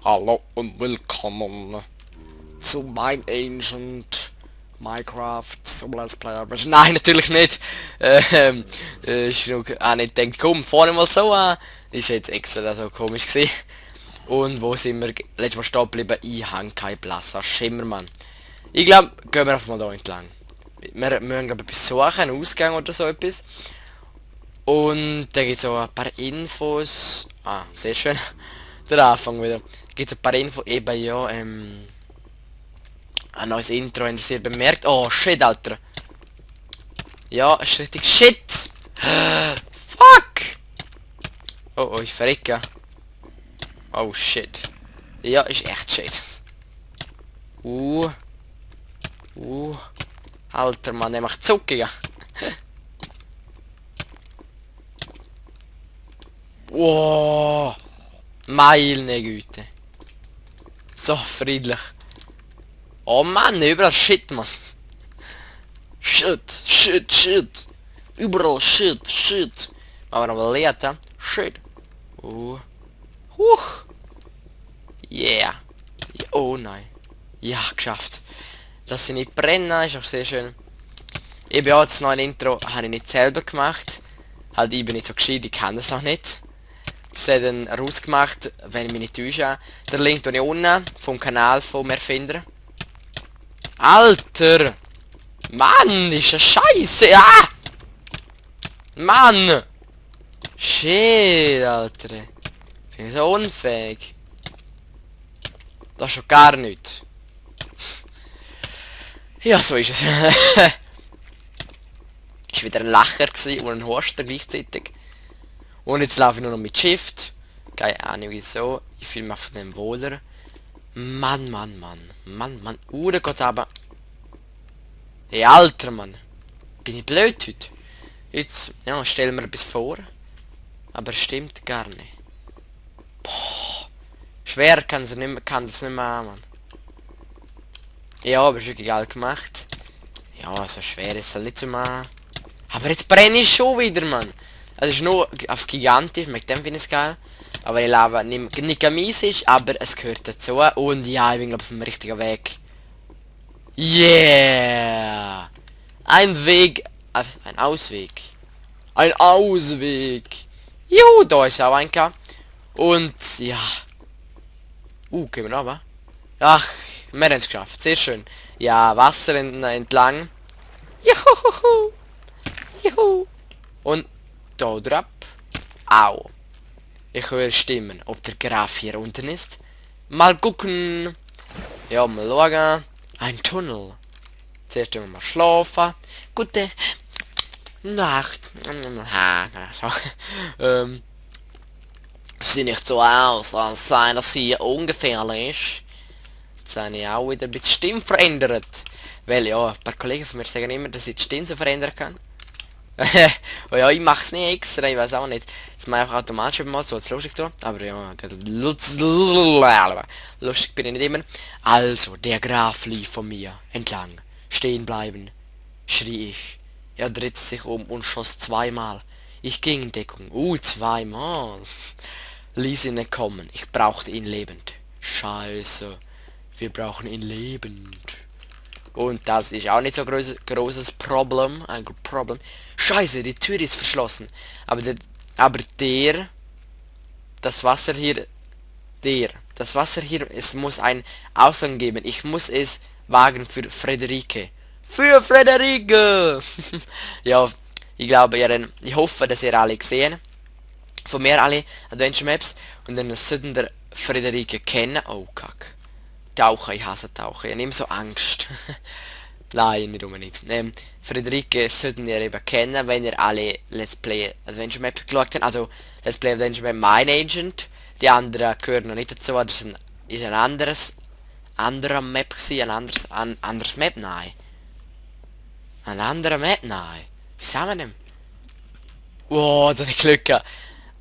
Hallo und willkommen zu mein Ancient Minecraft zum Let's Player. Nein, natürlich nicht. Ich auch nicht gedacht, komm, vorne mal so an. Ist jetzt extra so komisch gewesen. Und wo sind wir letztes Mal stehen geblieben? Ich habe kein Platz. Schimmermann. Ich glaube, gehen wir einfach mal da entlang. Wir müssen glaube ich etwas suchen, einen Ausgang oder so etwas. Und da gibt es auch ein paar Infos. Ah, sehr schön. Der Anfang wieder. Gibt es ein paar Infos eben, ja, ein neues Intro, habt ihr sehr bemerkt. Oh, shit, Alter. Ja, ist richtig shit. Fuck. Oh, ich verrecke. Oh, shit. Ja, ist echt shit. Alter, Mann, der macht zuckiger. Wow. Meine Güte. So friedlich. Oh Mann, überall Shit, Mann. Shit. Überall Shit. Aber noch mal leert, ha? Shit. Huch. Yeah. Oh nein. Ja, geschafft. Dass sie nicht brennen, ist auch sehr schön. Eben ja, das neue Intro habe ich nicht selber gemacht. Halt, ich bin nicht so gescheit, ich kann das auch nicht. Das hat dann rausgemacht, wenn ich mich nicht täusche. Der Link hier unten vom Kanal vom Erfinder. Alter! Mann, ist das scheiße! Ah! Mann! Shit, Alter. Bin ich so unfähig. Das ist schon gar nicht. Ja, so ist es. Ist wieder ein Lacher gewesen und ein Horster gleichzeitig. Und jetzt laufe ich nur noch mit Shift. Keine Ahnung wieso. Ich fühle mich von dem wohler. Mann. Da geht's aber. Hey, Alter, Mann. Bin ich blöd heute? Jetzt, ja, stellen wir etwas vor. Aber stimmt gar nicht. Boah. Schwer kann das nicht mehr machen, Mann. Ja, aber ist wirklich geil gemacht. Ja, so schwer ist es halt nicht zu machen. Aber jetzt brenne ich schon wieder, Mann. Also ist nur auf gigantisch, mit dem finde ich es geil. Aber ich lebe nicht mies ist, aber es gehört dazu. Und ja, ich bin glaube auf dem richtigen Weg. Yeah! Ein Weg, ein Ausweg. Ein Ausweg. Juhu, da ist auch ein K. Und ja. Gehen wir runter. Ach, wir haben es geschafft. Sehr schön. Ja, Wasser entlang. Juhu. Und da drauf. Au. Ich höre Stimmen. Ob der Graf hier unten ist? Mal gucken. Ja, mal schauen. Ein Tunnel. Zuerst mal schlafen. Gute Nacht. So. Sieht nicht so aus, als sei das hier ungefährlich. Jetzt habe ich auch wieder ein bisschen Stimme verändert. Weil ja, ein paar Kollegen von mir sagen immer, dass ich die Stimme so verändern kann. Oh ja, ich mach's nicht extra, ich weiß auch nicht. Das mache ich auch automatisch mal so, jetzt lustig da. Aber ja, lustig bin ich nicht immer. Also, der Graf lief von mir entlang. Stehen bleiben, schrie ich. Er drehte sich um und schoss zweimal. Ich ging in Deckung. Zweimal. Ließ ihn kommen. Ich brauchte ihn lebend. Scheiße. Wir brauchen ihn lebend. Und das ist auch nicht so großes Problem. Ein Problem. Scheiße, die Tür ist verschlossen. Aber das Wasser hier, es muss einen Ausgang geben. Ich muss es wagen für Frederike. Für Frederike! Ja, ich glaube, ich hoffe, dass ihr alle gesehen. Von mir alle Adventure Maps. Und dann sollten der Frederike kennen. Oh, kack. Tauchen, ich hasse Tauchen. Ich nehme so Angst. Nein, nicht unbedingt. Frederike sollten ihr eben kennen, wenn ihr alle Let's Play Adventure Map geschaut habt. Also Let's Play Adventure Map Mine Agent. Die anderen gehören noch nicht dazu. Das ist ein anderer Map gewesen. Ein anderes Map? Nein. Ein anderer Map? Nein. Wie sagen wir denn? Oh, da habe ich Glück gehabt.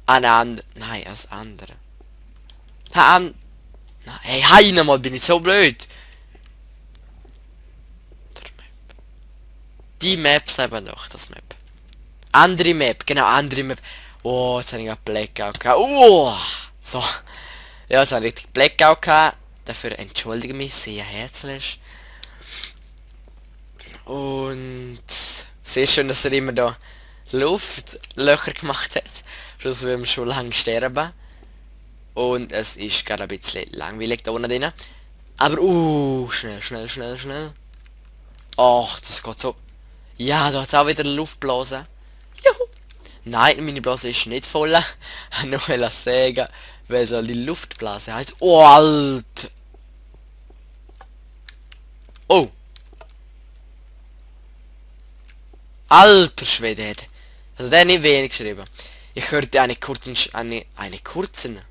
Nein, das andere. Hey, mal bin ich so blöd. Die Maps eben noch, das Map. Andere Map, genau, andere Map. Oh, jetzt habe ich einen Blackout gehabt. Oh, so. Ja, jetzt habe ich richtig Blackout gehabt. Dafür entschuldige mich sehr herzlich. Und sehr schön, dass er immer da Luftlöcher gemacht hat. Sonst würden wir schon lange sterben. Und es ist gerade ein bisschen langweilig da unten drin. Aber, schnell. Ach, das geht so. Ja, da hat auch wieder Luftblase. Juhu. Nein, meine Blase ist nicht voll. Nur sagen, weil so die Luftblase heißt. Oh, Alter. Oh. Alter Schwede hätte. Also der hat nicht wenig geschrieben. Ich hörte einen kurzen Schrei. Einen kurzen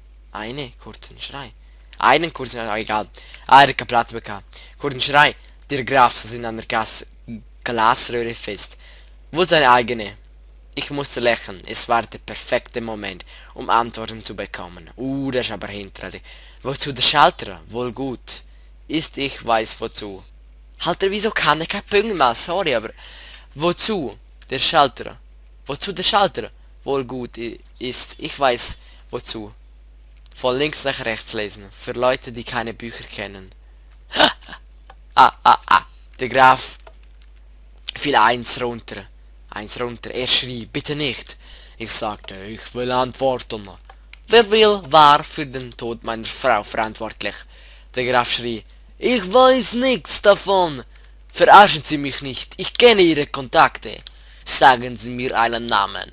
Schrei, egal. Ah, er hat keinen Platz bekommen. Kurzen Schrei. Der Graf saß in einer Glasröhre fest. Wohl seine eigene. Ich musste lächeln. Es war der perfekte Moment, um Antworten zu bekommen. Der ist aber hinter dir. Wozu der Schalter? Wohl gut. Ich weiß wozu. Halter, wieso kann ich kein Punkt mehr? Sorry, aber... Wozu? Der Schalter. Wozu der Schalter? Wohl gut ist. Ich weiß wozu. Von links nach rechts lesen. Für Leute, die keine Bücher kennen. Der Graf fiel eins runter. Er schrie, bitte nicht. Ich sagte, ich will antworten. War für den Tod meiner Frau verantwortlich? Der Graf schrie, ich weiß nichts davon. Verarschen Sie mich nicht. Ich kenne Ihre Kontakte. Sagen Sie mir einen Namen.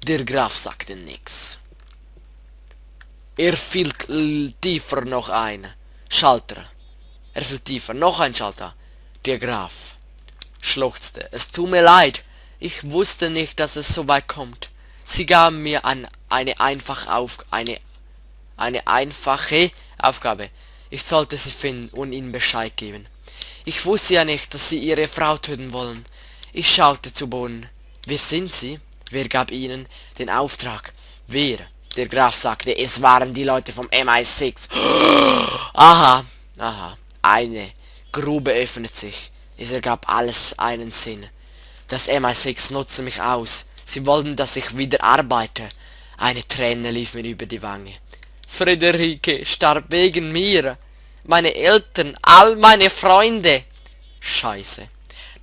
Der Graf sagte nichts. Er fiel tiefer noch ein. Schalter. Er fiel tiefer. Noch ein Schalter. Der Graf schluchzte. Es tut mir leid. Ich wusste nicht, dass es so weit kommt. Sie gaben mir eine einfache Aufgabe. Ich sollte sie finden und ihnen Bescheid geben. Ich wusste ja nicht, dass sie ihre Frau töten wollen. Ich schaute zu Boden. Wer sind Sie? Wer gab Ihnen den Auftrag? Wer? Der Graf sagte, es waren die Leute vom MI6. Aha. Eine Grube öffnet sich. Es ergab alles einen Sinn. Das MI6 nutzte mich aus. Sie wollten, dass ich wieder arbeite. Eine Träne lief mir über die Wange. Friederike starb wegen mir. Meine Eltern, all meine Freunde. Scheiße.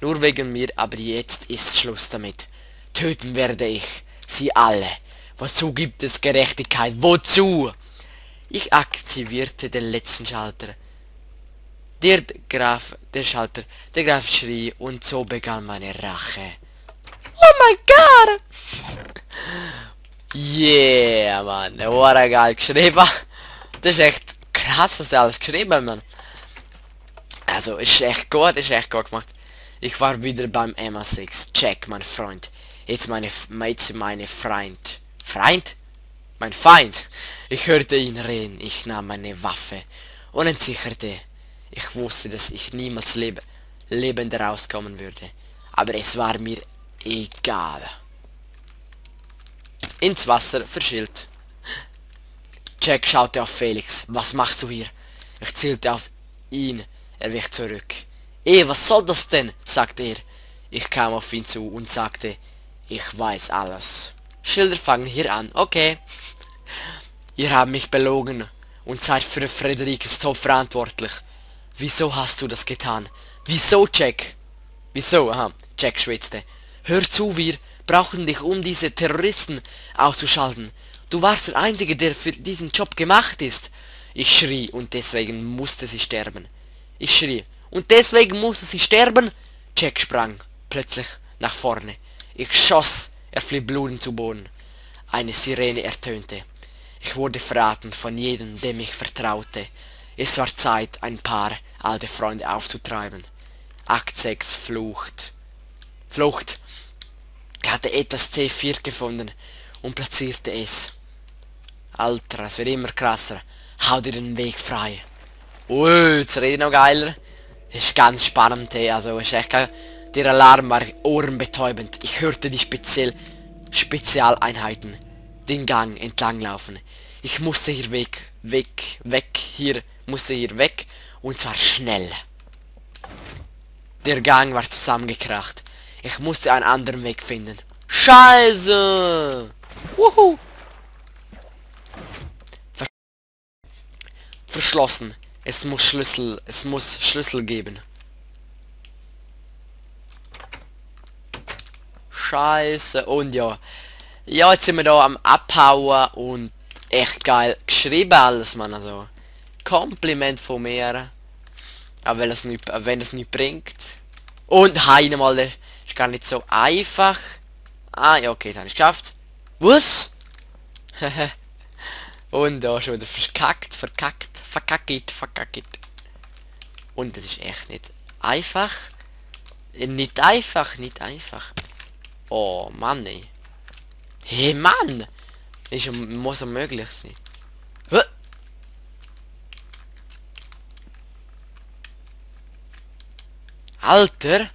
Nur wegen mir, aber jetzt ist Schluss damit. Töten werde ich sie alle. Wozu gibt es Gerechtigkeit? Wozu? Ich aktivierte den letzten Schalter. Der Graf schrie und so begann meine Rache. Oh mein Gott! Yeah, Mann. What geil geschrieben. Das ist echt krass, was der alles geschrieben hat, Mann. Also, ist echt gut gemacht. Ich war wieder beim MI6. Check, mein Freund. Jetzt meine Freund. Freund? Mein Feind. Ich hörte ihn reden. Ich nahm meine Waffe und entsicherte. Ich wusste, dass ich niemals lebend rauskommen würde. Aber es war mir egal. Ins Wasser verschillt. Jack schaute auf Felix. Was machst du hier? Ich zielte auf ihn. Er wich zurück. Was soll das denn? Sagte er. Ich kam auf ihn zu und sagte, ich weiß alles. Schilder fangen hier an. Okay. Ihr habt mich belogen und seid für Friederikes Tod verantwortlich. Wieso hast du das getan? Wieso, Jack? Wieso? Aha. Jack schwitzte. Hör zu, wir brauchen dich, um diese Terroristen auszuschalten. Du warst der Einzige, der für diesen Job gemacht ist. Ich schrie und deswegen musste sie sterben. Jack sprang plötzlich nach vorne. Ich schoss. Er fiel blutend zu Boden. Eine Sirene ertönte. Ich wurde verraten von jedem, dem ich vertraute. Es war Zeit, ein paar alte Freunde aufzutreiben. Akt 6, Flucht. Ich hatte etwas C4 gefunden und platzierte es. Alter, es wird immer krasser. Hau dir den Weg frei. Jetzt rede ich noch geiler. Ist ganz spannend, also ist echt geil. Der Alarm war ohrenbetäubend. Ich hörte die Spezialeinheiten den Gang entlanglaufen. Ich musste hier weg, und zwar schnell. Der Gang war zusammengekracht. Ich musste einen anderen Weg finden. Scheiße! Wuhu! Verschlossen. Es muss Schlüssel geben. Scheiße. Und ja. Ja, jetzt sind wir da am Abhauen und echt geil. Geschrieben alles, man. Also. Kompliment von mir. Aber wenn es nicht bringt. Und heine mal, das ist gar nicht so einfach. Ah, ja, okay, das habe ich geschafft. Was? Und da schon wieder verkackt. Und das ist echt nicht einfach. Nicht einfach. Oh Mann, ey. Hey Mann! Muss ja möglich sein. Hä? Alter!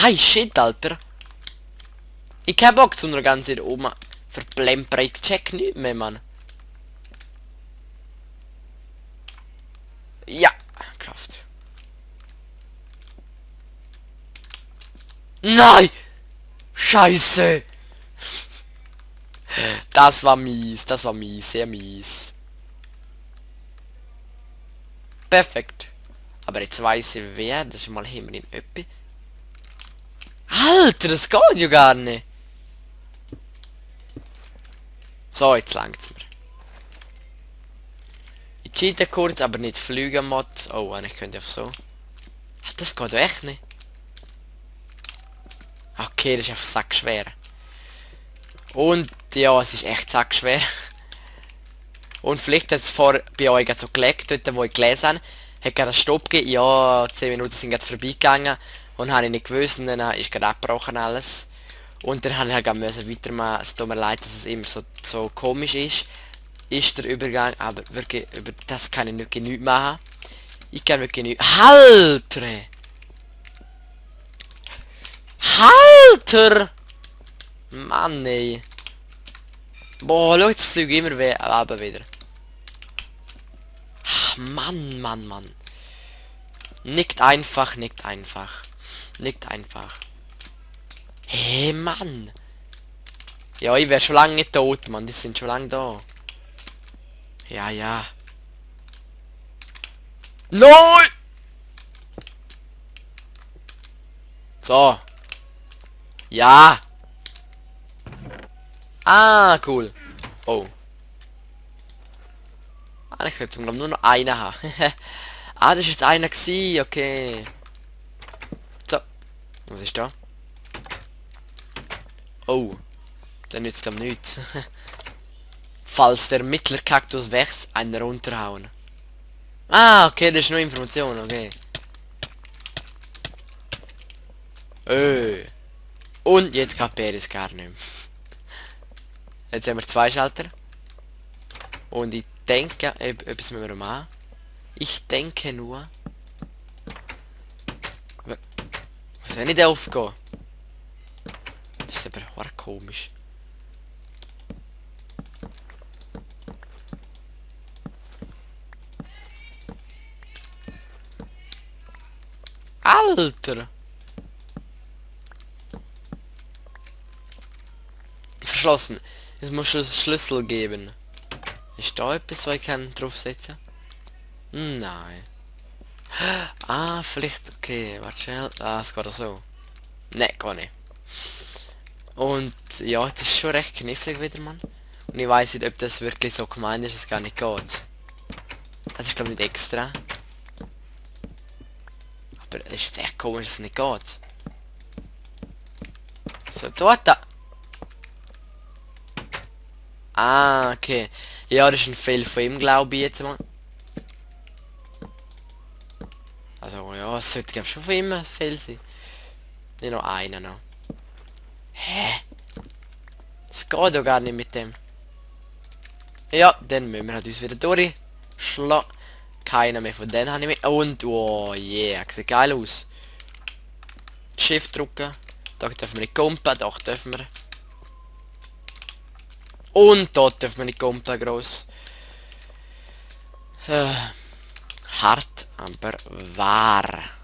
Hi shit, Alter! Ich hab Bock zu einer ganzen oben verplempert. Check nicht mehr, Mann. Ja, Kraft. Nein! Scheiße! Das war mies, sehr mies. Perfekt. Aber jetzt weiß ich wer, das ist mal hin in Öppi. Alter, das geht ja gar nicht. So, jetzt langt's mir. Ich cheate kurz, aber nicht fliegen Mod. Oh, ich könnte einfach so. Das geht ja echt nicht. Okay, das ist einfach sackschwer. Und ja, es ist echt sackschwer. Und vielleicht hat es vor bei euch so gelegt, dort wo ich gelesen habe. Hat gerade einen Stopp gegeben. Ja, 10 Minuten sind gerade vorbeigegangen. Und habe ich nicht gewusst. Und dann ist gerade abgebrochen alles. Und dann habe ich halt müssen weitermachen. Es tut mir leid, dass es immer so komisch ist. Ist der Übergang. Aber wirklich, über das kann ich nicht nichts machen. Ich kann wirklich nichts. Halter! Halter! Mann, ey. Boah, schau, jetzt fliege ich immer wieder. Ach, Mann. Nicht einfach. Hey, Mann. Ja, ich wäre schon lange tot, Mann. Die sind schon lange da. Ja. Nein! So. Ja. Ah, cool. Oh. Ah, ich könnte nur noch einen haben. Ah, das ist jetzt einer gewesen. Okay. So. Was ist da? Oh. Dann nützt glaube nichts. Falls der Mittlerkaktus wächst, einen runterhauen. Ah, okay, das ist nur Information, okay. Und jetzt kapiere ich es gar nicht mehr. Jetzt haben wir 2 Schalter. Und ich denke, etwas müssen wir machen. Ich denke nur... Was soll ich denn aufgehen? Das ist aber auch komisch. Alter! Verschlossen. Es muss Schlüssel geben. Ist da etwas, wo ich kann draufsetzen? Nein. Ah, vielleicht, okay, warte schnell. Ah, es geht auch so. Ne, gar nicht. Und ja, das ist schon recht knifflig wieder, Mann. Und ich weiß nicht, ob das wirklich so gemeint ist, dass es gar nicht geht. Das ist glaube ich nicht extra. Aber es ist jetzt echt komisch, dass es nicht geht. So, dort da. Ah, okay. Ja, das ist ein Fehl von ihm, glaube ich jetzt mal. Also, ja, es sollte glaube ich schon von ihm ein Fehl sein. Nicht noch einer noch. Hä? Das geht ja gar nicht mit dem. Ja, dann müssen wir halt uns wieder durchschlagen. Keiner mehr von denen habe ich mehr. Und, oh yeah, sieht geil aus. Shift drücken. Da dürfen wir nicht kumpen, doch dürfen wir. Und dort dürfen wir nicht kumpen, gross. Hart. Aber wahr.